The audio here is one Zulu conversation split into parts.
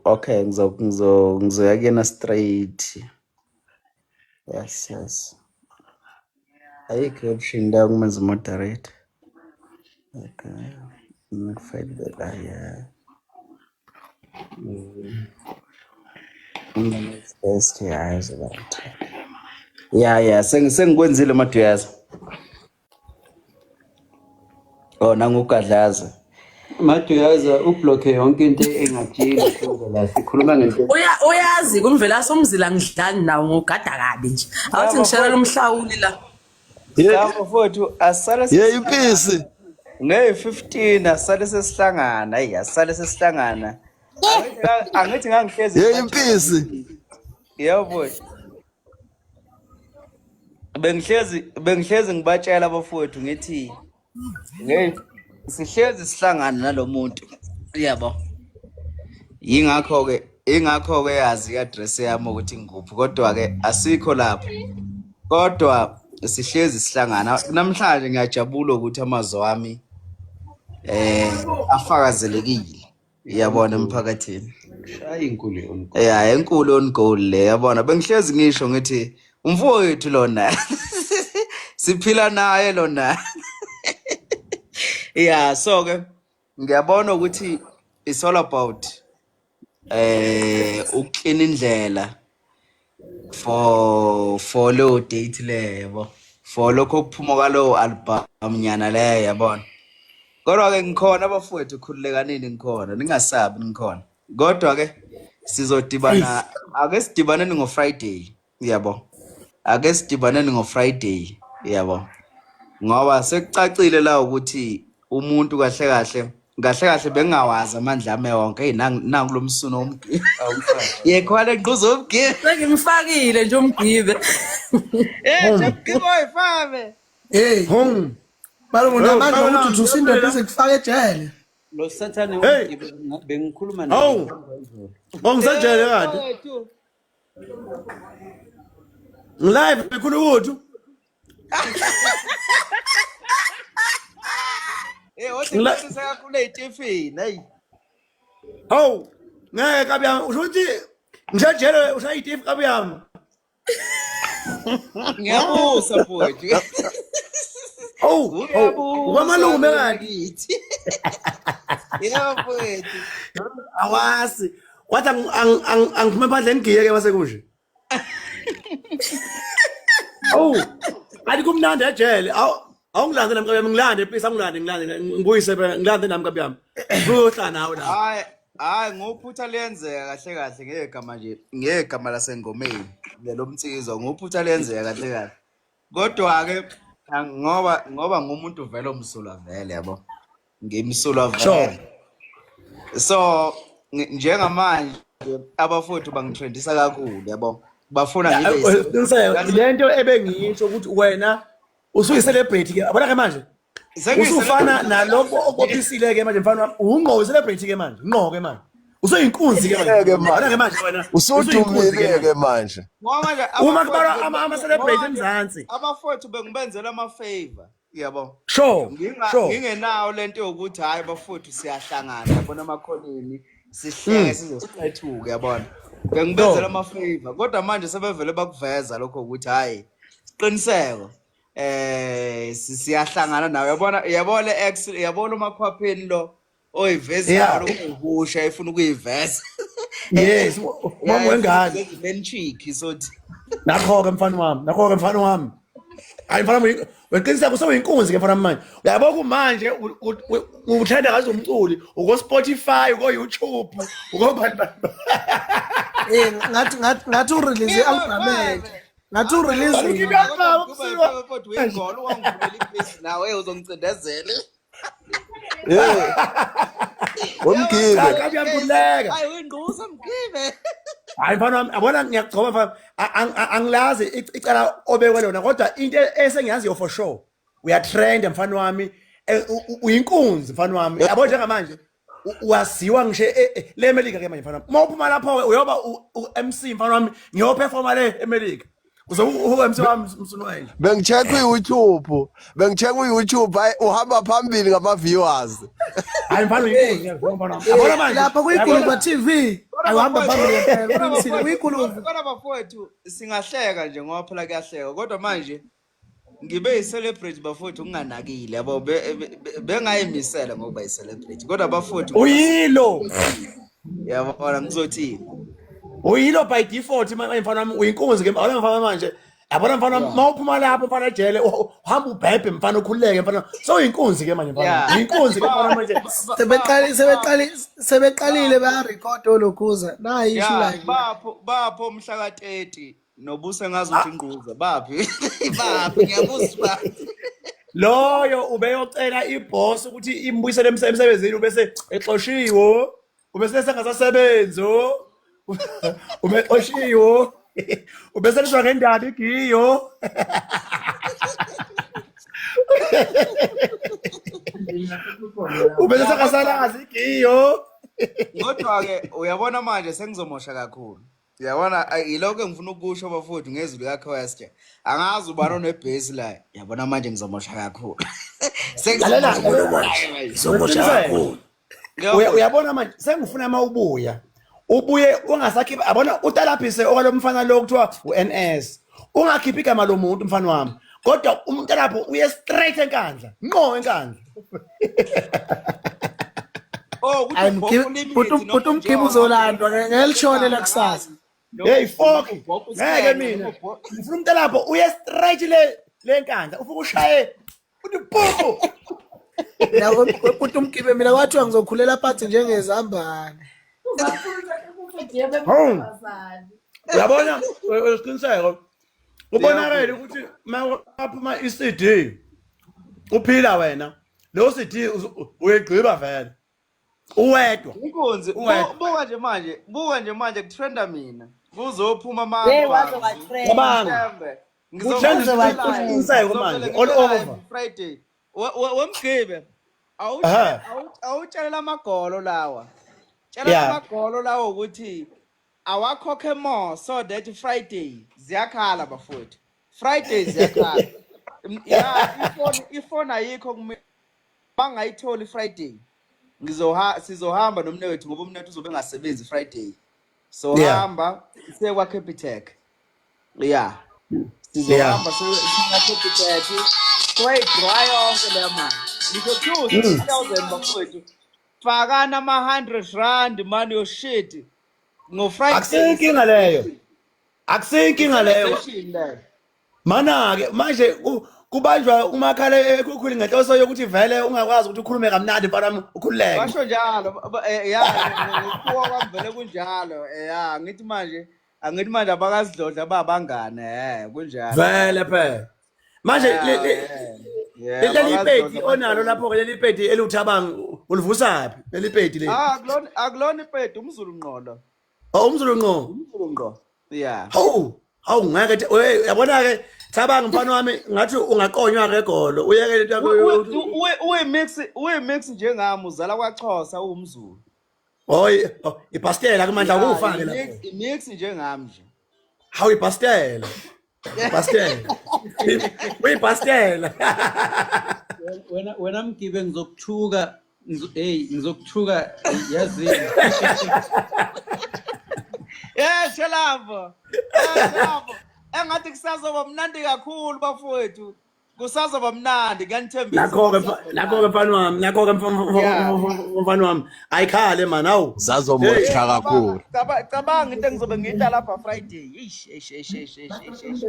Okay, ngizoya kuyena straight. Yes. Ayikho i-option la yokumenza moderator. Okay. Ngikufakile la, yeah. Best, yeah, right. Yeah, sengikwenzile Maduyaza. Oh, nangugadlaza. Maduyaza ublocke yonke into engatsheli la sikhuluma ngento. Uyazi kumvela somzila ngidlali nawo ngogada kabi nje. Awuthi ngishelela umhlawuli la. Yebo mfowethu, asale Ye impisi. Ngeyi-15 asale sesihlangana, eyi asale sesihlangana. Angithi ngangihlezi. Ye impisi. Yebo mfowethu. Bengihlezi ngibatshela abafowethu ngithi hey sihlezi sihlangana nalomuntu yabo. Ingakho ke yazi i-address yami ukuthi ngikuphi, kodwa ke asikho lapho. Kodwa sihlezi sihlangana namhlanje. Ngiyajabula ukuthi amazwi ami afakazelekile, yabona, emphakathini. Shaya inkulu yomgo. Yeah, enkulu own goal le, yabona. Bengihlezi ngisho ngithi umfowethu lona siphila naye lona. Yeah, so ke ngiyabona ukuthi it's all about ukuklina indlela for leyo date leyo, yabo, for lokho okuphuma kwalowo album nyana leyo, yabona. Kodwa ke ngikhona abafowethu, khululekanini, ngikhona, ningasabi, ngikhona. Kodwa ke sizodibana, ake sidibaneni ngo-Friday, yabo, ake sidibaneni ngo-Friday, yabo, ngoba sekucacile la ukuthi umuntu kahle kahle kahle kahle bengingawazi amandla ami wonke. Hey, nangu lo msuno womgibe yekhwale ngquzo womgibe. Sengimfakile nje umgibe. Eh, mgibe oyifame. Hey, Home. malume unamandla Hawu, ukuthi uthi usindoda ize kufake ejele. Lo sathane Hey. womgibe bengikhuluma Hawu. izolo. Ongisejele kade. Ngilive bekhulu ukuthi. Eh, wathi ngixolisa kakhulu ey'tifini, hey. Hawu. Ngeke kabi yami usho ukuthi ngisejele ushaya itifi kabi yami. Ngiyabusa mfowethu. Hawu. Kwamalume kanti. Kithi. Yebo mfowethu. Awasi. Kwathi angiphume phandle ngigiye ke mase kunje. Awu. Athi kumnandi ejele. Awu awungilande nami kabi yami, ngilande please, angilande, ngilande, ngibuyise phela, ngilande nami kabi yami. Kuyohlala nawe la. Hayi, hayi, ngophutha liyenzeka kahle kahle ngegama nje, ngegama lasengomeni lelo mnsizwa, ngophutha liyenzeka kahle kahle. Kodwa ke ngoba ngumuntu vele omsulwa vele, yabo. Ngimsulwa vele. So njengamanje abafowethu bangitrendisa kakhulu, yabo. Bafuna ngibe Qiniseko lento ebengiyisho ukuthi wena usuyi-celebrity ke, yabona ke manje usufana nalokho okophisile ke manje mfana wami, ungqo celebrity ke manje, ngqo ke manje usuyinkunzi ke manje. Ke yabona ke manje wena usudumile ke manje. Ngoba manje uma kubalwa ama-celebrity eMzansi, abafowethu bengibenzela ama-favor, yabo. Ngingenawo lento yokuthi hayi bafowethu siyahlangana, yabona, amakhoneni sihleke size siqethuke, yabona. Bengibenzela ama-favor, kodwa manje sebevele bakuveza lokho ukuthi hayi siqiniseko siyahlangana nawe, yabona, yabona le ex, yabona umakhwapheni lo oyivezayo lokhu efuna ukuyiveza. Yes, mama wengane. Man chick sothi. Nakho ke mfana wami, nakho ke mfana wami. Hayi mfana wami, weqiniseka usewuyinkunzi ke mfana wami manje. Uyabo kumanje uthanda kazi umculi, uko Spotify, uko YouTube, uko bani bani. Eh, ngathi urelease i-album entsha. Ngathi urelease. Uyingolo wangivulela ibhesi nawe uzongicindezela. Hey. Womgibe. Cha kabi yamkhululeka. Hayi uyingquza mgibe. Hayi mfana wami, yabona ngiyakugcoba mfana. Angilazi icala obekwe lona, kodwa into esengiyaziyo for sure. Uyatrend mfana wami. Uyinkunzi mfana wami. Yabo njengamanje waziwa ngisho le Melika ke manje mfana wami. Uma uphuma lapho ke uyoba u-MC mfana wami, ngiyoperforma le eMelika. Uzobe u-MC wami msunu wanje. Bengicheck ku-YouTube. Bengicheck ku-YouTube, hayi uhamba phambili ngama viewers. Hayi mfana uyinkunzi ngiyakubona mfana wami. Yabona manje. Lapha kuyiguluba TV. Awuhamba phambili ngempela, Kodwa uqinisile, bafowethu- uyikuluvu. Kodwa bafowethu singahleka nje ngoba phela kuyahleka kodwa manje ngibe yi-celebrity bafowethu nginganakile yabo bengayimisela ngokuba yi-celebrity kodwa bafowethu Uyilo. Yabona ngizothini? Uyilo by default manje mfana wami, uyinkunzi ke mfana mfana manje. Yabona mfana wami, mawuphuma lapho mfana ejele uhamba ubhebhe mfana, ukhululeke mfana. So uyinkunzi ke manje mfana. Uyinkunzi ke mfana manje. Sebeqali sebeqali sebeqalile bayarekhoda olokhuza. Nayi ishu la. Bapho mhla ka-30 nobuse ngazuthi ingquza baphi? Baphi ngiyabuza baphi? Loyo ubeyocela iboss ukuthi imbuyisele emsebenzini, ubese exoshiwe, ubese sengasasebenzi, ubexoshiwe, ubese lizwa ngendaba igiyo. Ubese sengasalazi igiyo. Kodwa-ke uyabona manje sengizomosha kakhulu. Uyabona yilokho engifuna ukusho bafowethu ngezwi likaChrist. Angazi ubani onebhesi la. Yabona manje ngizomosha kakhulu. Lalela, Sengizomosha. ngizomosha kakhulu. Uyabona manje sengifuna uma ubuya ubuye ungasakhipha, yabona utalaphise okwalomfana lo kuthiwa u-NS, ungakhiphi igama lomuntu mfana wami, kodwa umuntu lapho uye straight enkandla, ngqo enkandla. Oh, kuthi Hayi ubhopha Mgibe, ulimit bhuti noma bhuti nje uMgibe uzolandwa ngelishone la kusasa. Hey fuck, ubhopha ngeke uScan, mina noma ubhopha- ngifuna umuntu lapho uye straight le nkandla, ufike ushaye uthi pupu. Mina bhuti uMgibe mina kwathiwa ngizokhulela phansi njengezambane. Hawu. Uyabona usiqiniseko ubonakele ukuthi makuphuma i-CD uphila wena, lo CD uyigqiba vele uwedwa. Inkunzi, Uwedwa. buka nje manje, buka nje manje kutrenda mina. Kuzophuma Hey, waze amabhanzi. watrenda. Cabanga. Shembe. Kutrenda Waze Ngizovela isiqiniseko manje all over. Friday. Wemgibe. Awutshelela amagolo lawa. Tshela amagolo lawa ukuthi awakhokhe more so that Friday ziyakhala bafowethu. Friday ziyakhala. Yeah, ifoni ayikho kumina. Bangayitholi Friday. Ngizoha sizohamba nomnewethu ngoba umnewethu uzobe engasebenzi Friday. So hamba siye kwa Capitec. Yeah. Sizohamba siye kwa Capitec. Soyidraw yonke le mali. Ngisho 2,000 bafowethu. Fakana ama 100 rand man your shit. Ngo Friday. Akusinkinga leyo. Akusinkinga leyo. Celebration leyo. Mana ke manje kubanjwa umakhala ekhukhwini ngenhloso yokuthi vele ungakwazi ukuthi ukhulume kamnandi mfana wami, ukhululeke. Basho njalo ya ngokuwa kwami vele kunjalo, ya ngithi manje angithi manje abakazidlodla babangane, kunjalo. Vele phela. Manje leli pedi onalo lapho ke, leli pedi eliwuthabang ulivusaphi? Leli pedi leli. Ah, akulona ipedi, umZulu ngqo lo. Oh, umZulu ngqo. UmZulu ngqo. Yeah. Hawu, hawu ngeke uyabona ke Thabang mfana wami ngathi ungaqonywa ke egolo. Uyeke lento yakho Uyi mix njengami, uzala kwaXhosa uwumZulu. Hoyi, ibhastela ke mandla ukufake lapho. I-mix njengami nje. Hawu ibhastela. Ibhastela. Uyibhastela. Wena Mgibe ngizokuthuka, hey ngizokuthuka yazi. Eh Shelavo. Eh Shelavo. Engathi kusazoba mnandi kakhulu bafowethu. Kusazoba mnandi ngiyanithembisa. Nakho ke mfana wami, nakho ke mfana wami. Ayikhale man, awu. Zazomosha kakhulu. Cabanga into engizobe ngiyita lapha Friday. Eish eish eish eish eish eish.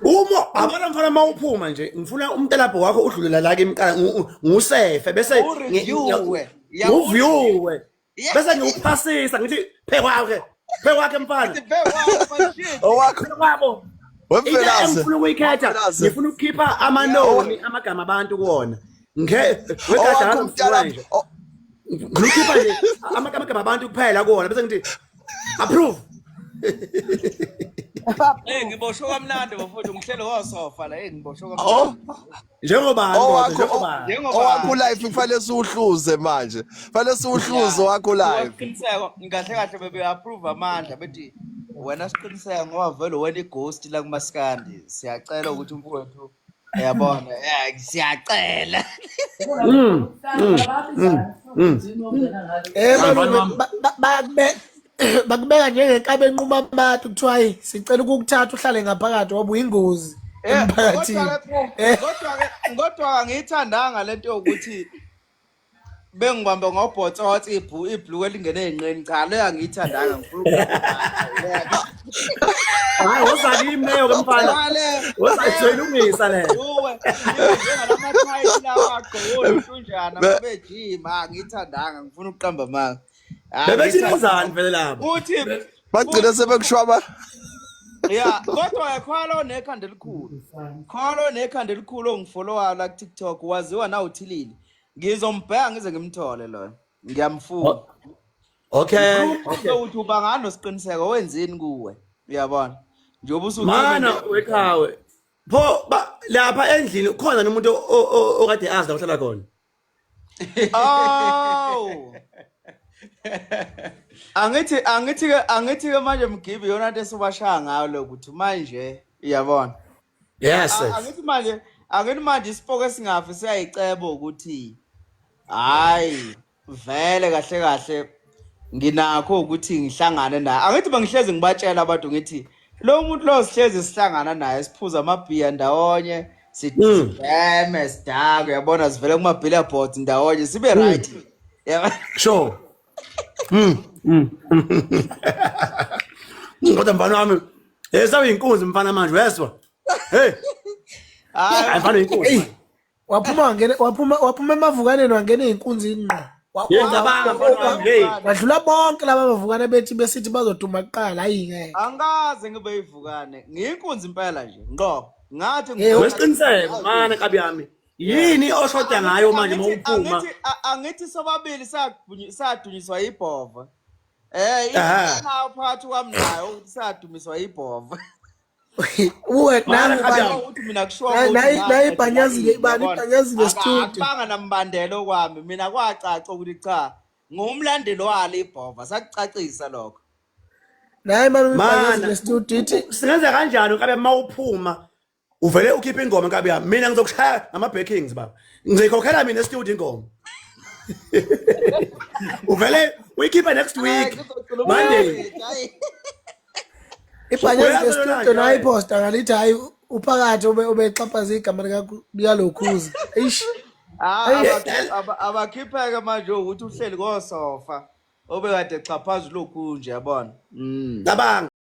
Uma abana mfana mawuphuma nje ngifuna umntelapho wakho udlulela la kimi qala ngusefe bese Ureviewe. Nguviewe. Bese ngiwuphasisa ngithi phekwakhe. Phekwakhe mfana. Owakho. Phekwabo. Into Wemvelase. engifuna ukuyikhetha, Wemvelase. ngifuna ukukhipha amanoni amagama abantu kuwona. Ngike Owakho wegada umntala nje. Ngifuna ukukhipha nje amagama abantu kuphela kuwona bese ngithi approve. Hey ngiboshwe kamnandi bafowethu, ngihlele kosofa la. Hey ngiboshwe Oh. kamnandi. Njengobani kodwa, Owakho njengobani? Njengobani? owakho life kufanele siwuhluze manje. Kufanele siwuhluze owakho life. Siqiniseko kahle kahle bebe approve amandla bethi wena siqiniseko ngoba vele wena ighost la kumaskandi. Siyacela ukuthi umfowethu uyabona, siyacela. Eh malume Bakubeka njengenkabi enquma abantu, kuthiwa hayi, sicela ukukuthatha uhlale ngaphakathi ngoba uyingozi emphakathini. Kodwa-ke angiyithandanga lento yokuthi bengibambe ngobhotsotsi ibhluku elingene ey'nqeni. Cha, leyo angiyithandanga, ngifuna Hayi, woza kimi leyo ke mfana. Woza sizoyilungisa leyo. Uwe njengalama-tight lawa agqoke olunjana babejima, angiyithandanga, ngifuna ukuqamba amanga. Bebethi nenzani vele lapho? Uthi Bagcina sebekushwaba. Ya, kodwa khwalo nekhanda elikhulu. Khwalo nekhanda elikhulu ongifollowayo la ku-TikTok, waziwa nawuthilile. Ngizombheka ngize ngimthole loyo. Ngiyamfuna. Okay. Ukuthi uba ngani siqiniseko wenzini kuwe. Uyabona? Njengoba Mana wekhawe. Pho lapha endlini ukhona nomuntu okade azi la uhlala khona? Oh. Angithi ke manje Mgibi, yona into esubashaya ngayo lokuthi manje, uyabona. Yes. Angithi manje isipoko esingafi siyayiceba ukuthi hayi vele kahle kahle nginakho ukuthi ngihlangane naye. Angithi bengihlezi ngibatshela abantu, ngithi lo muntu lo sihlezi sihlangana naye, siphuza amabhiya ndawonye, sibheme, sidakwe, uyabona, sivele kuma billboards ndawonye, sibe right. Yabona? Sure. Kodwa mfana wami, hey, sawuyinkunzi mfana manje, uyezwa? Hey, Hayi. Mfana, uyinkunzi. Waphuma wangena, waphuma emavukaneni, wangena ey'nkunzini ngqo. Hey, ngicabanga mfana wami, hey. Wadlula bonke laba bavukane bethi besithi bazoduma kuqala, hayi ngeke. Angikaze ngibe yivukane, ngiyinkunzi impela nje ngqo, ngathi Wesiqiniseko mana nkabi yami. Yini oshoda ngayo manje mawuphuma? Angithi sobabili sadunyiswa ibhova. Inawo phakathi kwami nayo ukuthi sadumiswa ibhova. Uwe Mana nangu nkabi bani yami. Ukuthi mina kushiwo Nayi ibhanyazile, bani ibhanyazile studio. Akubanga nambandelo kwami mina, kwacaca ukuthi cha, ngumlandeli walo ibhova, sakucacisa lokho. Nayi mani Mana. ibhanyazile studio ithi Singenza kanjani nkabi yami mawuphuma? Uvele ukhiphe ingoma nkabi yami. Mina ngizokushaya ngama backings baba. Ngizikhokhela mina e-studio ingoma. Uvele uyikhiphe next week. Monday. Ibhanyazile Uyazi studio lona nje, nayi posta ngalithi hayi, uphakathi ube ubexhaphaza igama likalokhuza. Eish. Ah, abakhipheke manje ukuthi uhleli kosofa obekade exhaphaza lokhu nje, yabona. Cabanga.